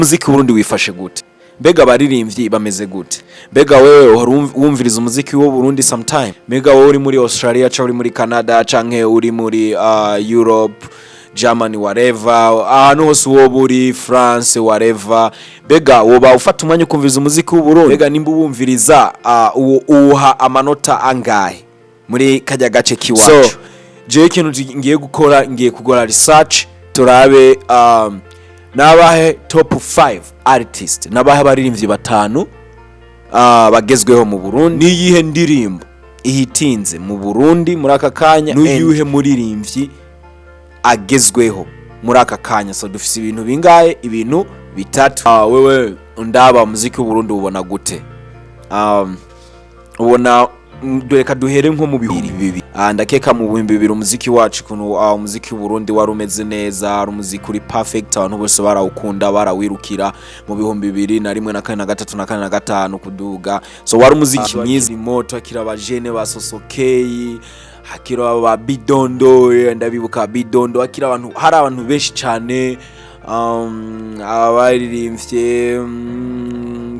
Umuziki w'Uburundi wifashe gute? Mbega abaririmbyi bameze gute? Mbega wewe uhora wumviriza umuziki w'Uburundi sometime? Mbega wowe uri muri Australia canke uri muri Canada canke uri muri Europe, Germany, whatever, ahantu hose woba uri, France, whatever, mbega woba ufata umwanya ukumviriza umuziki w'Uburundi? Mbega nimba uwumviriza, uwuha amanota angahe muri kajya gace k'iwacu? So jewe ikintu ngiye gukora, ngiye kugora research, turabe nabahe top 5 artist, nabahe abaririmbyi batanu bagezweho mu Burundi, niyihe ndirimbo ihitinze mu Burundi muri aka kanya, n'uyuhe muririmbyi agezweho muri aka kanya. So dufise ibintu bingahe? Ibintu bitatu. Wewe undaba, umuziki w'Uburundi ubona gute? Ubona reka duhere nko mu 2000. Ndakeka mu 2000 umuziki wacu, ukuntu umuziki w'Uburundi wari umeze neza, ari umuziki uri perfect, abantu bose barawukunda, barawirukira mu 2001 na kane na gatatu na kane na gatanu kuduga. So wari umuziki mwiza, moto, akira abajene ba Sosokei, hakira ba Bidondo, ndabibuka Bidondo, hakira abantu, hari abantu benshi cyane, abaririmbye,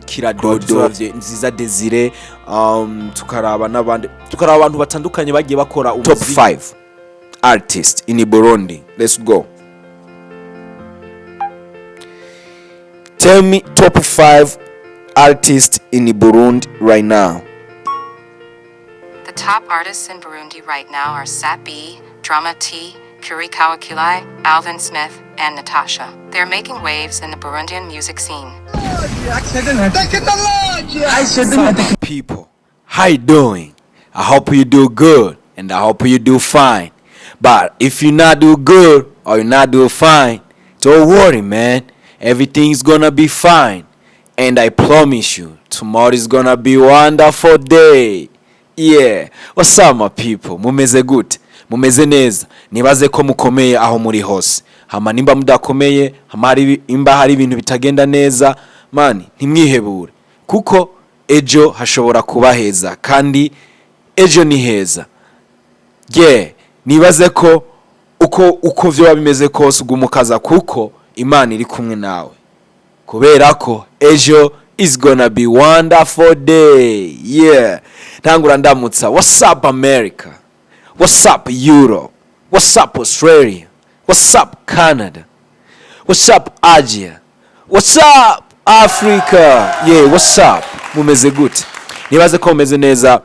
Kiradodo, Nziza Desire, tukaraba n'abandi, tukaraba abantu batandukanye bagiye bakora. Top 5 artist in Burundi, let's go. Tell me top 5 artists in Burundi right now. The top artists in Burundi right now are Sat B, Drama T, Kurikawa Kilai, Alvin Smith, and Natasha. They're making waves in the Burundian music scene. People, how you doing? I hope you do good and I hope you do fine. But if you not do good or you not do fine, don't worry, man. Everything's gonna be fine, and I promise you tomorrow is gonna be wonderful day. Yeah, what's up, my people? Mumeze gute? Mumeze neza? Nibaze ko mukomeye aho muri hose. Hama nimba mudakomeye, hama imba hari ibintu bitagenda neza, mani, ntimwihebure, kuko ejo hashobora kuba heza, kandi ejo ni heza. Yeah, nibaze ko uko vyoba bimeze kose uguma ukaza, kuko Imana iri kumwe nawe, kubera ko ejo is gonna be wonderful day. Yeah, ntangura ndamutsa: what's up, America? What's up, Europe? What's up, Australia? What's up, Canada? What's up, Asia? What's up, Africa? Yeah, what's up? Mumeze gute? Nibaze ko mumeze neza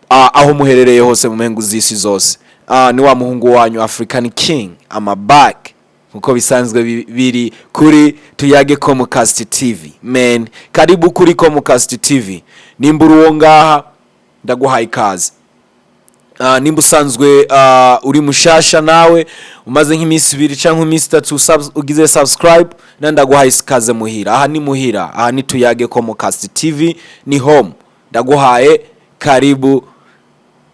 aho muherereye hose mu mpengu z'isi zose. Ni wa muhungu wanyu African King, I'm back nkuko bisanzwe biri kuri Tuyage Comcast TV. Man, karibu kuri Comcast TV. Nimba uri uwo ngaha, ndaguhaye ikaze. Nimba usanzwe uri mushasha, nawe umaze nk'iminsi 2 cyangwa iminsi 3 ugize subscribe, na ndaguhaye ikaze muhira. Aha ni muhira, aha ni Tuyage Comcast TV, ni home. Ndaguhaye karibu,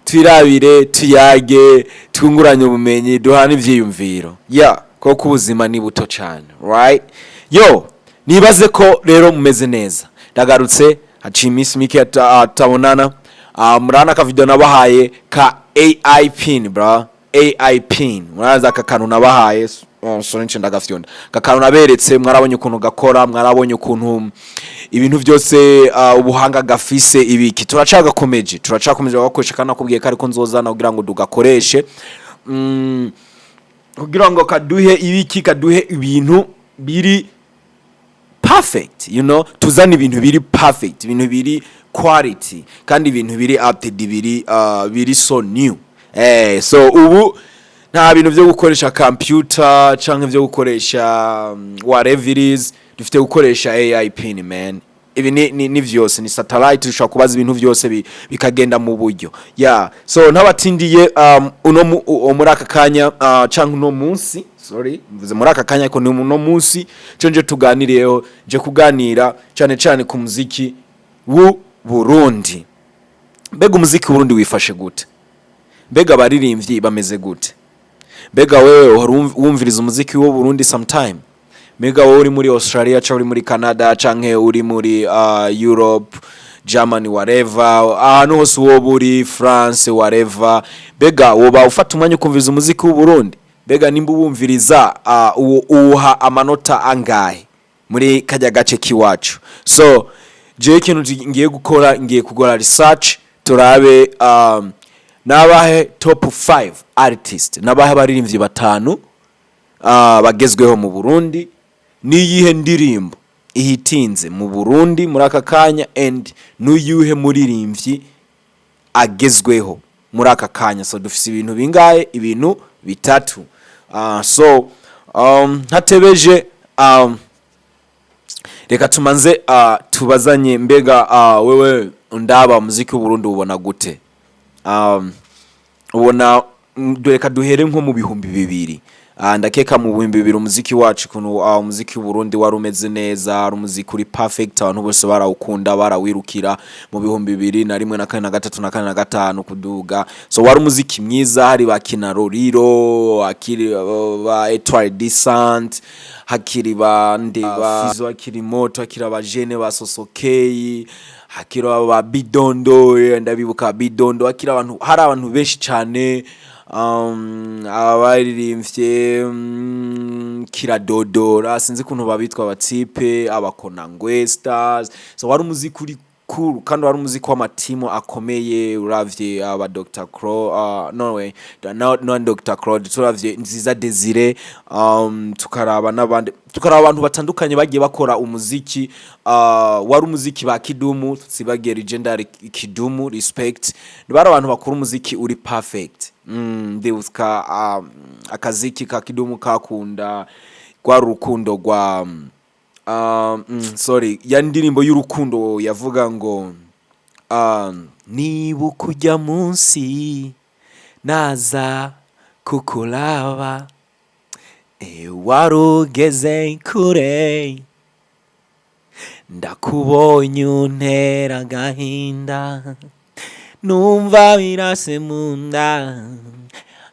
twirabire, tuyage, twunguranye ubumenyi, duhane ivyiyumviro, yeah, kuko ubuzima ni buto cyane, right? Yo, nibaze ko rero mumeze neza. Ndagarutse, haciye iminsi mike tutabonana. Murabona aka video nabahaye ka AI pin, bro, AI pin. Muraza aka kantu nabahaye, oh, sorry, nce ndagafyonda. Aka kantu naberetse, mwarabonye ukuntu gakora, mwarabonye ukuntu ibintu byose, ubuhanga gafise, ibiki. Turacagakomeje gakoresha, kandi nakubwiye ko ariko nzozana kugira ngo tugakoreshe, kugira ngo kaduhe ibiki, kaduhe ibintu biri perfect, tuzana ibintu biri perfect, ibintu biri quality, kandi ibintu biri updated, biri so new. So ubu nta bintu byo gukoresha computer canke byo gukoresha whatever it is, dufite gukoresha AI pin, man. Ibi ni vyose ni satellite, dushobora kubaza ibintu vyose bikagenda mu buryo. Yeah, so ntabatindiye, uno muri aka kanya, canke uno munsi, sorry, mvuze muri aka kanya ko ni uno munsi cyo nje tuganiriyeho, nje kuganira cyane cyane ku muziki w'u Burundi. Mbega umuziki w'u Burundi wifashe gute? Mbega abaririmbyi bameze gute? Mbega wewe uhora wumviriza umuziki w'u Burundi sometime? Mbega wowe uri muri Australia canke uri muri Canada canke uri muri Europe, Germany, whatever, ahantu hose woba uri, France, whatever, mbega woba ufata umwanya ukumviriza umuziki w'u Burundi? Mbega nimba uwumviriza, uwuha amanota angahe? Muri kajya gace k'iwacu. So jewe ikintu ngiye gukora, ngiye kugora research, turabe nabahe top 5 artist, nabahe abaririmbyi batanu bagezweho mu Burundi, niyihe ndirimbo ihitinze mu Burundi muri aka kanya, and n'uyuhe muririmbyi agezweho muri aka kanya. So dufise ibintu bingahe? Ibintu bitatu. So ntatebeje, reka tumanze tubazanye. Mbega wewe ndaba muziki w'Uburundi ubona gute? Ubona reka duhere nko mu 2000. Ndakeka mu 2000 umuziki wacu, ukuntu umuziki w'Uburundi wari umeze neza, ari umuziki uri perfect, abantu bose barawukunda, barawirukira mu 2001 na kane na gatatu na kane na gatanu kuduga. So wari umuziki mwiza, hari ba Kinaroriro, hakiri ba Etoile Descente, hakiri ba nde, ba Fizo, hakiri moto, hakiri abajene ba Sosokei, hakiri ba Bidondo. Ndabibuka Bidondo, hakiri abantu, hari abantu benshi cyane, abaririmbye Kiradodora, sinzi ukuntu babitwa, abatipe abakonangwe Stars. So wari umuziki uri cool kandi wari umuziki w'amatimu akomeye. Uravye aba Dr. Crow, no way, no, no Dr. Claude, turavye Nziza Desire, tukaraba n'abandi, tukaraba abantu batandukanye bagiye bakora umuziki. Wari umuziki ba Kidumu, sibagiye legendary Kidumu, respect. Bari abantu bakora umuziki uri perfect. Ndibuka akaziki ka Kidumu kakunda rwa rukundo rwa sorry, ya ndirimbo y'urukundo yavuga ngo niba ujya munsi naza kukuraba, warugeze kure, ndakubonye untera agahinda, numva birase mu nda,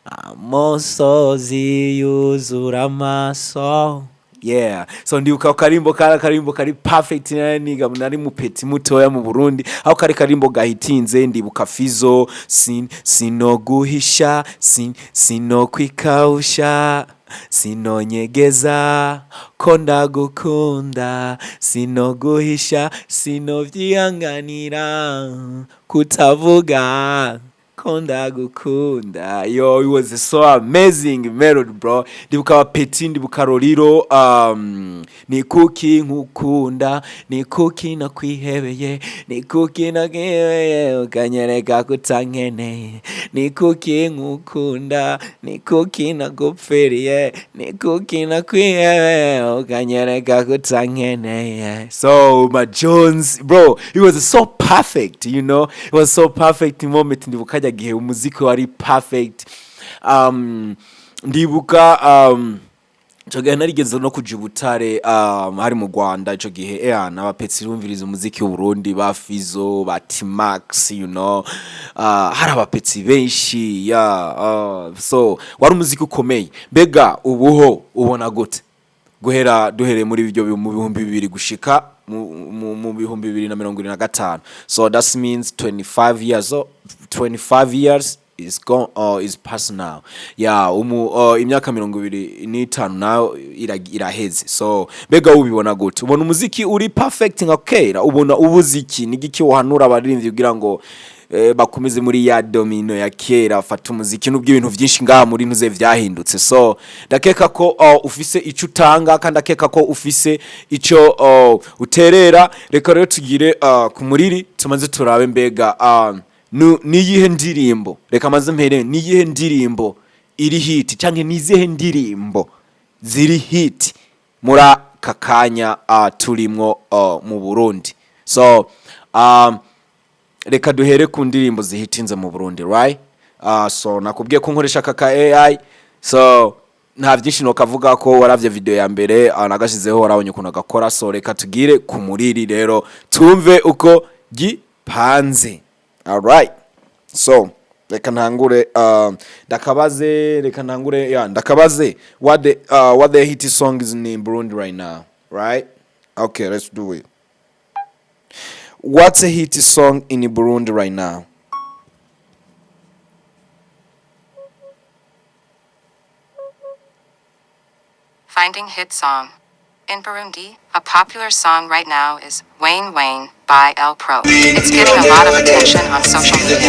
amosozi yuzura amaso. Yeah, so ndibuka ako karimbo, kari akarimbo kari perfect. Nari niga, nari mupeti mutoya mu Burundi, aho kari karimbo gahitinze. Ndibuka Fizo, sinoguhisha, sinokwikausha, sinonyegeza ko ndagukunda, sinoguhisha, sinovyihanganira kutavuga ko ndagukunda. Yo, it was so amazing melody, bro. Ndibuka abapeti, ndibuka Roriro, ni kuki nkukunda, ni kuki nakwihebeye, ni kuki nakwihebeye ukanyereka kutankeneye, ni kuki nkukunda, ni kuki nagupfiriye, ni kuki nakwihebeye ukanyereka kutankeneye. So my Jones, bro, it was so perfect, you know, it was so perfect moment. Ndibuka hajya gihe umuziki wari perfect. Ndibuka ico gihe narigeze no kuja i Butare, hari mu Rwanda ico gihe. N'abapetsi bumviriza umuziki w'Uburundi, ba Fizo, ba T-Max, you know, hari abapetsi benshi. Yeah, so wari umuziki ukomeye. Mbega ubuho ubona gute, guhera duhereye muri ibyo mu 2000 gushika mu 2025? So that means 25 years. So 25 years is gone, is past now. Yeah, imyaka 25 nayo iraheze. So mbega ubibona gute? Ubona umuziki uri perfect nka kera? Ubona ubuziki ni giki wohanura abaririmbyi kugira ngo bakomeze muri ya domino ya kera, fata umuziki, nubwo ibintu byinshi ngaha muri ntuze vyahindutse? So ndakeka ko ufise ico utanga kandi ndakeka ko ufise ico uterera. Reka rero tugire ku muriri, tumaze turabe mbega niyihe ndirimbo, reka maze mpere, niyihe ndirimbo iri hit canke nizihe ndirimbo ziri hit muri aka kanya turimwo mu Burundi? So reka duhere ku ndirimbo zihitinze mu Burundi, right? So nakubwiye ko nkoresha aka ka AI, so nta byinshi nokavuga ko waravye video ya mbere, nagashizeho, warabonye ukuntu agakora. So reka tugire ku muriri rero, tumve uko gipanze. Alright, so reka ntangure, ndakabaze, reka ntangure, yeah, ndakabaze what the hit song is in Burundi right now, right? Okay, let's do it. What's a hit song in Burundi right now? Finding hit song. In Burundi, a popular song right now is Wayne Wayne by El Pro. It's getting a lot of attention on social media.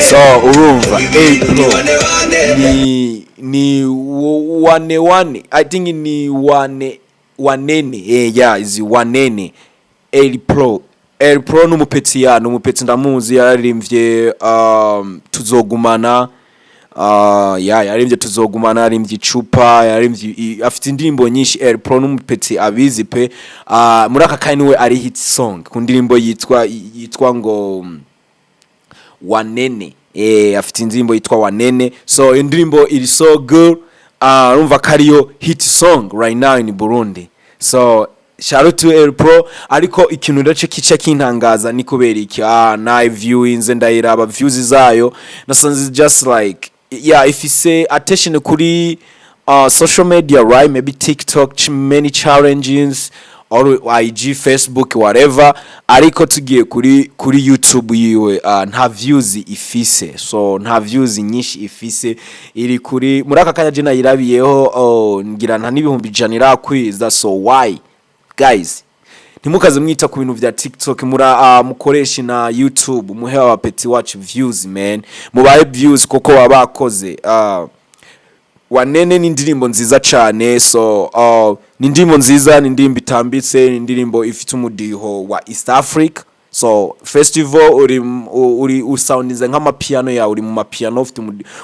So urumva El Pro ni wane wane, I think ni wane wanene, yeah, is wanene. El Pro, El Pro n'umupetsi, ya n'umupetsi ndamuzi, yararirimbye Tuzogumana, ya yaririmbye Tuzogumana, yaririmbye Icupa, yaririmbye afite indirimbo nyinshi. El Pro n'umupetsi abizi pe. Muri aka kanya niwe ari hit song ku ndirimbo yitwa ngo Wanene. Afite indirimbo yitwa Wanene, so iyo ndirimbo iri so good. Urumva ko ariyo hit song right now in Burundi, so shout out to El Pro. Ariko ikintu ndace kica kintangaza ni kubera iki na viewings, ndayiraba views zayo, nasanze just like, yeah, ifise attention kuri social media, right? Maybe TikTok, many challenges, or IG, Facebook, whatever. Ariko tugiye kuri YouTube yiwe, nta views ifise, so nta views nyinshi ifise. Iri kuri, muri aka kanya je nayirabiyeho, oh, ngira nta n'100,000 irakwiza. So why, guys? Ntimukaze mwita ku bintu vya TikTok, mura mukoreshe na YouTube, muhe abapeti wacu views, man, mubahe views kuko baba bakoze. Wanene ni indirimbo nziza cyane. So ni indirimbo nziza, ni indirimbo itambitse, ni indirimbo ifite umudiho wa East Africa. So festival uri usoundize nk'amapiano yawe, uri mu mapiano,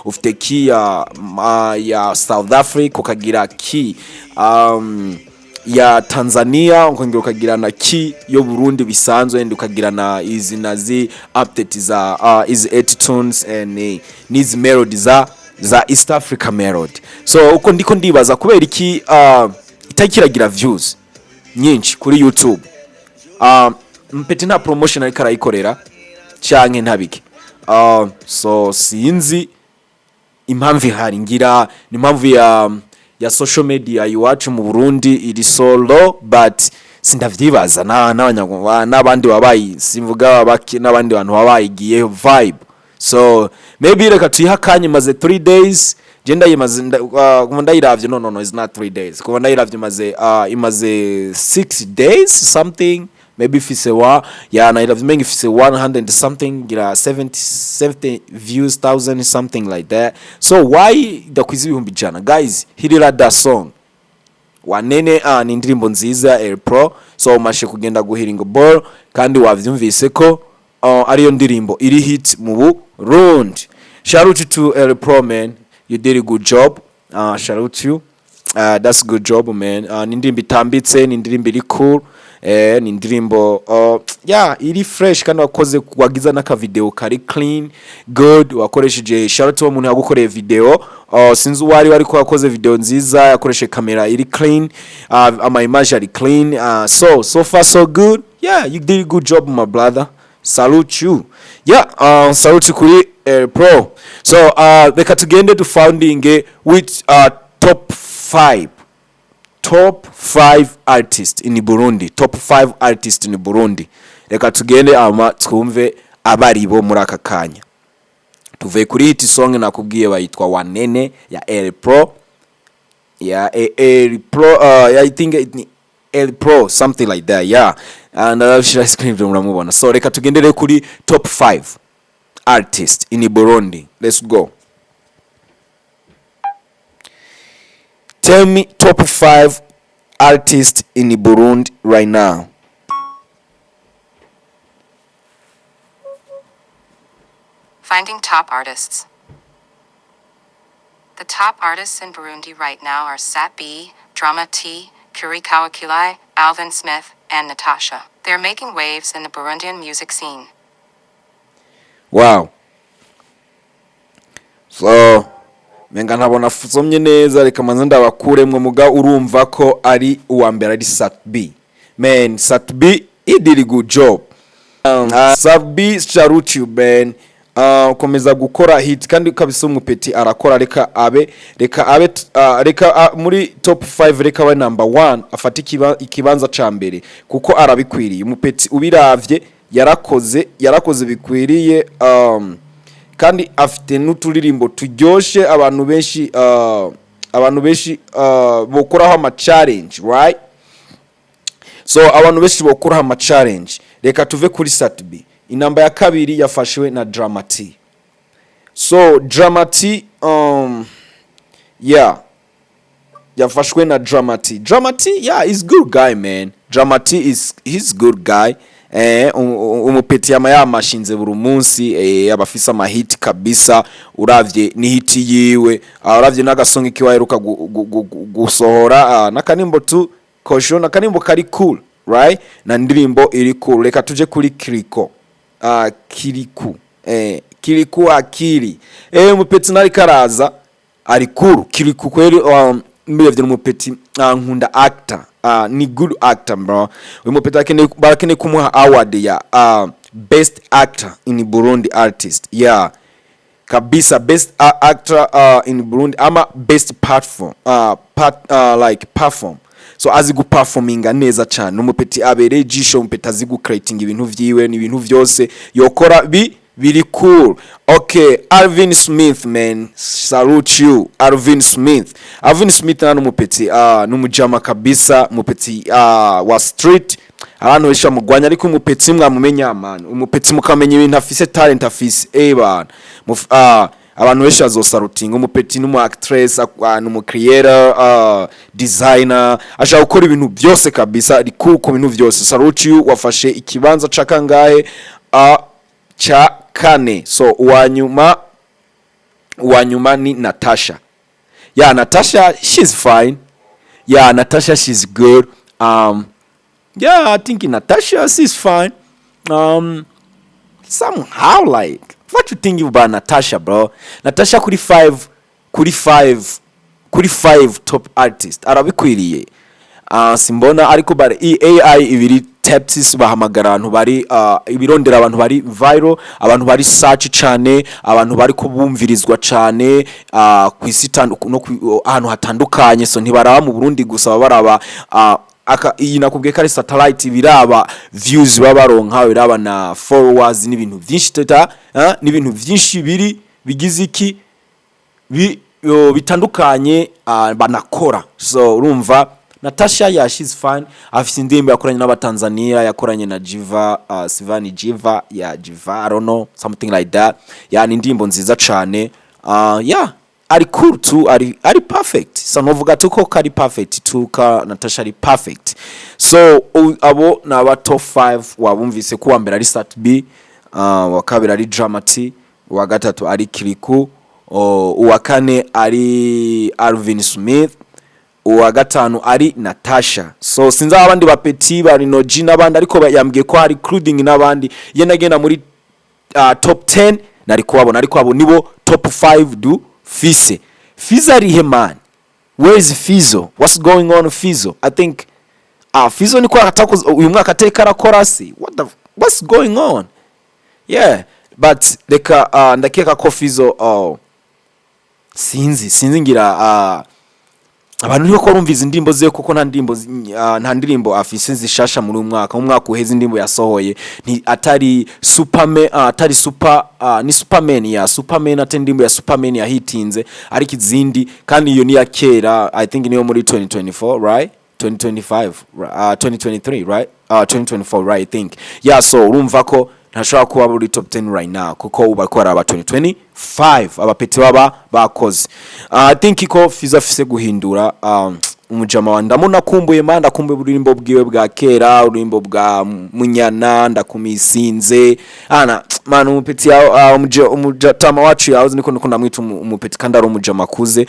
ufite key ya South Africa, ukagira key ya Tanzania, ukongera ukagira na key yo Burundi bisanzwe, and ukagira na izi na zi update za izi attitudes and n'izi melody za East Africa melody. So uko ndiko ndibaza kubera iki itakiragira views nyinshi kuri YouTube. Mpeti nta promotion ariko arayikorera canke ntabike. So sinzi impamvu ihari, ngira ni impamvu ya social media iwacu mu Burundi iri so low, but sindavyibaza n'abanyarwanda n'abandi babayi, simvuga baki, n'abandi bantu babayigiye vibe. So maybe reka tuyihe akanya, imaze 3 days, je ndayimaze kuva ndayiravye. No, no, no, it's not 3 days. Kuva ndayiravye imaze 6 days something, maybe ifise wa ya nayiravye menga ifise 100 something, ngira 70 70 views thousand, something like that. So why idakwiza 100,000? Guys, hirira that song Wanene. Ni indirimbo nziza, El Pro. So umashe kugenda guhiringa ball, kandi wavyumvise ko ariyo ndirimbo iri hit mu Burundi. Shout out to El Pro, man, you did a good job. Shout out to you, that's a good job, man. Ni indirimbo itambitse, ni indirimbo iri cool, ni indirimbo yeah, iri fresh, kandi wakoze wagiza n'aka video kari clean, good. Wakoresheje, shout out uwo muntu yagukoreye video, sinzi uwo ari we, ariko yakoze video nziza, yakoresheje kamera iri clean, ama image ari clean. So far so good. Yeah, you did a good job, my brother, salute you. Yeah, salute kuri Pro. So reka tugende du founding with top 5, top 5 artist in Burundi, top 5 artist in Burundi. Reka tugende ama twumve abaribo muri aka kanya. Tuvuye kuri hit song nakubwiye bayitwa Wanene ya El Pro, ya El Pro, I think it, El Pro, something like that, yeah, and ndabishira screen muramubona. So reka tugendere kuri top 5 artist in Burundi. Let's go. Tell me top 5 artists in Burundi right now. Finding top artists. The top artists in Burundi right now are Sat B, Drama T, Kurikawa Kilai, Alvin Smith, and Natasha. They're making waves in the Burundian music scene. Wow. So menga ntabona fusomye neza, reka manze ndabakuremwo, muga urumva ko ari uwa mbere ari Sat B. Man, Sat B, he did a good job. Sat B, salute you, man. Komeza gukora hit, kandi kabisa umupeti arakora. Reka abe, muri top 5 reka abe number 1, afate ikibanza ca mbere kuko arabikwiriye. Umupeti ubiravye yarakoze bikwiriye, kandi afite n'uturirimbo turyoshe abantu benshi. Abantu benshi bokoraho ama challenge, right? So abantu benshi bokoraho ama challenge. Reka tuve kuri Sat-B. Inamba ya kabiri yafashwe na Drama T. So Drama T, yeah, yafashwe na Drama T. Drama T, yeah, is good guy, man. Drama T is, he's good guy. Umupeti yama yamashinze buri munsi, abafise amahiti kabisa. Uravye ni hit yiwe, uravye n'agasonga kiwe aheruka gusohora, n'akanimbo tu kosho, n'akanimbo kari cool, right? Na ndirimbo iri cool. Reka tuje kuri Kiriko, Kiriku, Kiriku Akili. Umupeti nari karaza ari cool. Kiriku kweli, mbiravye n'umupeti, nkunda actor, ni good actor, bro. Uyu mupeti barakeneye kumuha award ya best actor in Burundi artist. Yeah, kabisa, best actor in Burundi ama best platform, part, like perform. So azi guperforminga neza cyane. Umupeti abereye ijisho, umupeti azi gucreating ibintu vyiwe, ni ibintu vyose yokora biri cool. Okay, Alvin Smith, man, salute you, Alvin Smith. Alvin Smith nani umupeti, n'umujama kabisa, umupeti wa street. Abantu benshi bamugwanya, ariko umupeti mwamumenya, man, umupeti mukamenya ibintu afise, talent afise, bana. Abantu benshi bazosarutinga umupeti. N'umu actress, n'umu creator, designer, ashaka gukora ibintu byose kabisa, ari cool ku bintu byose. Salute you. Wafashe ikibanza ca kangahe? Ca kane. So uwanyuma ni Natasha. Yeah, Natasha, she's fine. Yeah, Natasha, she's good. Yeah, I think Natasha, she's fine. Somehow, like, what you think about Natasha, bro? Natasha kuri 5, kuri 5, kuri 5 top artist arabikwiriye? Simbona, ariko bari AI ibiri tapsis bahamagara abantu bari ibirondera abantu bari viral, abantu bari search cane, abantu bari kubumvirizwa cane ku isi no ahantu hatandukanye. So ntibaraba mu Burundi gusa, baba baraba aka iyi nakubwiye ko ari satellite, biraba views baba baronka, biraba na followers n'ibintu byinshi teta, n'ibintu byinshi biri bigize iki bitandukanye, banakora. So urumva Natasha, yeah, she's fine. Afite indirimbo yakoranye n'abatanzania, yakoranye na Jiva, Sivani Jiva ya Jiva, I don't know, something like that. Yeah, ni indirimbo nziza cane. Yeah, ari cool tu, ari perfect. So novuga tu ko kari perfect tu, ka Natasha ari perfect. So abo ni aba top 5. Wabumvise ko uwa mbere ari Sat B, uwa kabiri ari Drama T, uwa gatatu ari Kiriku, uwa kane ari Alvin Smith, uwa gatanu ari Natasha. So sinzi abandi ba Petit ba Noji n'abandi, ariko yambwiye ko hari including n'abandi. Ye nagenda muri top 10 nari kubabona, ariko abo nibo top 5 du fise. Fizo arihe, man? Where is Fizo? What's going on, Fizo? I think Fizo niko atakoze uyu mwaka, ateka arakora se. What's going on? Yeah, but reka, ndakeka ko Fizo, sinzi ngira abantu nibo ko barumva izi ndirimbo ziwe, kuko nta ndirimbo afise zishasha muri uyu mwaka. Mu mwaka uheze indirimbo yasohoye ni atari Superman, atari super, ni Superman ya Superman, atari indirimbo ya Superman yahitinze, ariko izindi kandi iyo ni ya kera. I think niyo muri 2024, right? 2025, 2023, right? 2024, right, I think. Yeah, so urumva ko ntashobora kuba muri top 10 right now, kuko ubu bariko baraba 2025 abapeti baba bakoze. I think ko Fizo afise guhindura. Umujama wa ndamuna kumbuye, man, ndakumbuye uburimbo bwiwe bwa kera, uburimbo bwa Munyana, ndakumisinze ana man. Umupeti ya umujatama wacu yahoze, niko ndamwita umupeti kandi ari umujama akuze,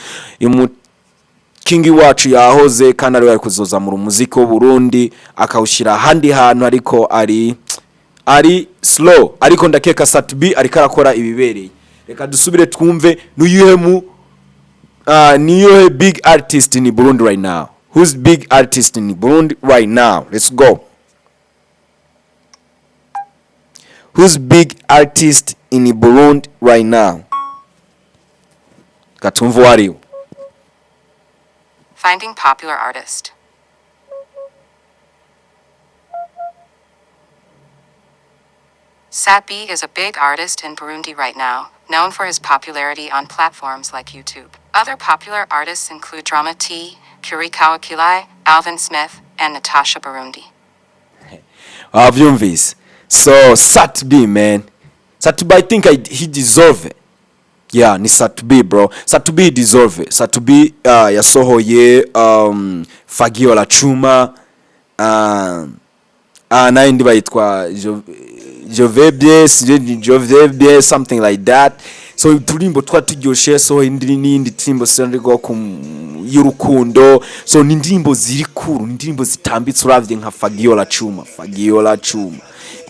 Kingi wacu yahoze, kandi ari kuzozamura umuziki w'u Burundi akawushyira ahandi hantu, ariko ari slow. Ariko ndakeka Sat B ariko arakora ibibereye. Reka dusubire twumve n'uyuhe mu niyo big artist in Burundi right now. Who's big artist in Burundi right now? Let's go. Who's big artist in Burundi right now? Katumva uwo ariwe. Finding popular artist. Sat B is a big artist in Burundi right now, known for his popularity on platforms like YouTube. Other popular artists include Drama T, Kurikawa Kilai, Alvin Smith, and Natasha Burundi. Wavyumvise? So Sat B, man, Sat B, I think he deserve it. Yeah, ni Sat B, bro. Sat B deserve it. Sat B yasohoye Fagio la Chuma, nayindi bayitwa Je bien, je vais bien, something like that. So uturimbo twa turyoshe. So indi n'indi ndirimbo sinariko y'urukundo. So ni indirimbo ziri cool, ni indirimbo zitambitse. Uravye nka Fagio la Chuma, Fagio la Chuma,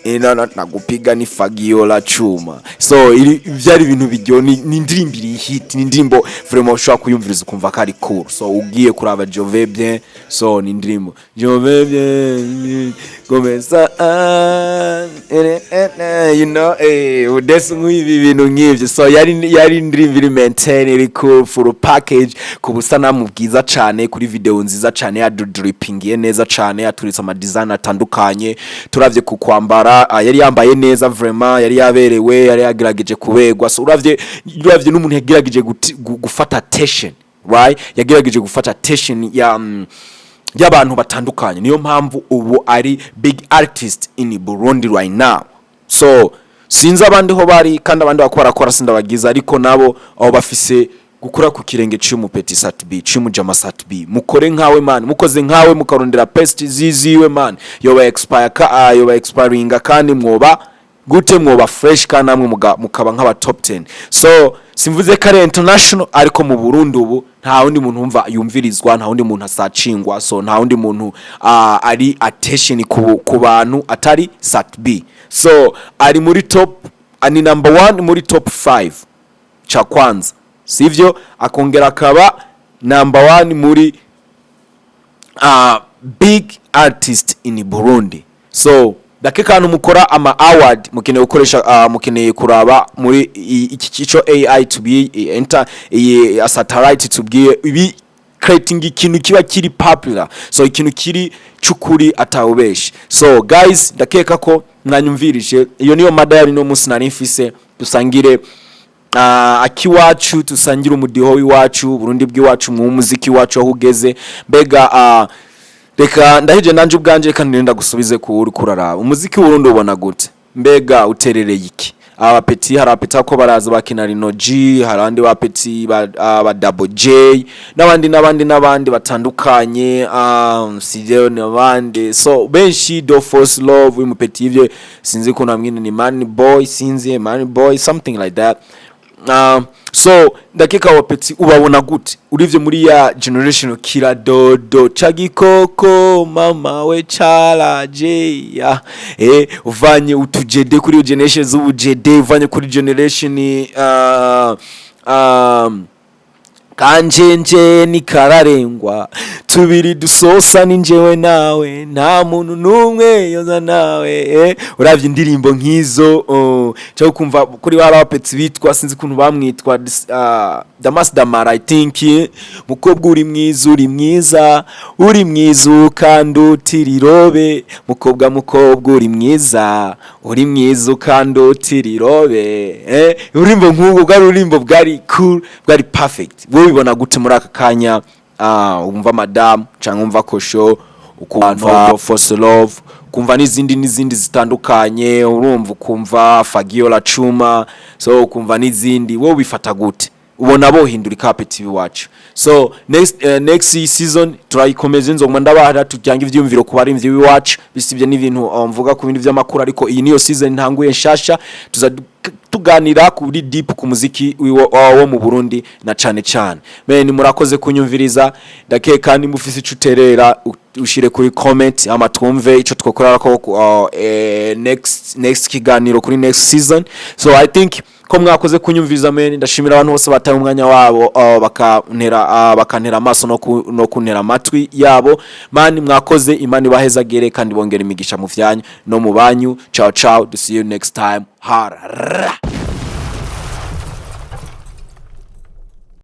ina nagupiga ni fagio la chuma. So iri byari ibintu bijyo, ni indirimbo iri hit, ni indirimbo vraiment ushobora kuyumviriza ukumva ko ari cool. So ugiye kuraba Je vais bien, so ni indirimbo Je vais bien comme ça, ah, eh, eh, eh, udese nk'ibi bintu nk'ivyo. So yari indirimbo iri maintain, iri cool, full package, ku busanamu bwiza cane, kuri video nziza cane, yadudripingiye neza cane, yaturitse ama design atandukanye. Turavye ku kwambara, yari yambaye neza vraiment, yari yaberewe, yari yagerageje kuberwa. So uravye n'umuntu yagerageje gufata attention, right? Yagerageje gufata attention ya y'abantu batandukanye. Niyo mpamvu ubu ari big artist in Burundi right now. So sinzi abandi ho bari, kandi abandi bako barakora sindabagiza, ariko nabo aho bafise gukura ku kirenge c'umupeti Sat B, c'umujama Sat B. Mukore nkawe, man. Mukoze nkawe, mukarondera pest ziziwe, man, yoba expire ka yoba expiringa, kandi mwoba gute, mwoba fresh, kandi namwe mukaba nk'aba top 10. So simvuze ko ari international, ariko mu Burundi ubu nta wundi muntu wumva yumvirizwa, nta wundi muntu asacingwa, so nta wundi muntu ari attention ku bantu atari Sat B. So ari muri top, ni number one muri top 5 cha kwanza, sivyo? Akongera akaba number one muri big artist in Burundi. So dake kantu mukora ama award, mukeneye gukoresha, mukeneye kuraba muri iki kico AI tubwiye, enter iyi satellite tubwiye ibi creating ikintu kiba kiri popular, so ikintu kiri cukuri atawubeshe. So guys, ndakeka ko mwanyumvirije. Iyo niyo mada yari no munsi nari mfise, dusangire akiwacu, tusangire umudiho w'iwacu, Burundi bw'iwacu, mu muziki wacu aho ugeze. Mbega reka ndahije nanje ubwanje, reka ndenda gusubize ku uri kuraraba umuziki w'Uburundi, ubona gute? Mbega uterereye iki aba peti? Hari abapeti ko baraza bakina Rino G, hari abandi ba peti ba Double J, n'abandi n'abandi n'abandi batandukanye, Sidio n'abandi, so benshi, Do Force Love, uyu mupeti ivyo sinzi ko namwine ni Man Boy, sinzi, Man Boy, something like that. So ndakeka abapeti ubabona gute urivye muri ya generation kira dodo cagikoko mama we caraje ya uvanye utujede kuri iyo generation z'ubujede, uvanye kuri generation kanjenje nikararengwa tubiri dusosa ni njyewe nawe, nta muntu n'umwe yoza nawe. Uravye indirimbo nk'izo, cyangwa kumva kuri ba bapetsi bitwa, sinzi ukuntu bamwitwa, Damas Damara, I think, mukobwa uri mwiza, uri mwiza, uri mwiza ukandutira irobe, mukobwa, mukobwa uri mwiza, uri mwiza ukandutira irobe. Ururimbo nk'ubwo bwari ururimbo bwari cool, bwari perfect. Wowe ubibona gute muri aka kanya? Wumva madamu cyangwa wumva kosho, ukumva Force Love, ukumva n'izindi n'izindi zitandukanye, urumva ukumva Fagiola Chuma, so ukumva n'izindi, wowe ubifata gute? Ubona bohindura ikapeti iwacu? So next season turayikomeza, nzoguma ndabaha tujyanga ivyumviro ku barimvyi b'iwacu, bisibye n'ibintu mvuga ku bintu vy'amakuru, ariko iyi niyo season ntanguye nshasha, tuza tuganira kuri deep ku muziki wo mu Burundi na cane cane. Men, murakoze kunyumviriza. Ndakeka nimba ufise ico uterera, ushire kuri comment, ama twumve ico twokora ko next kiganiro kuri next season. So I think ko mwakoze kunyumviriza, men. Ndashimira abantu bose bataye umwanya wabo, bakantera amaso no kuntera amatwi yabo. Man, mwakoze. Imana ibahezagere kandi bongera imigisha mu vyanyu no mu banyu. Ciao ciao, to see you next time. Harara.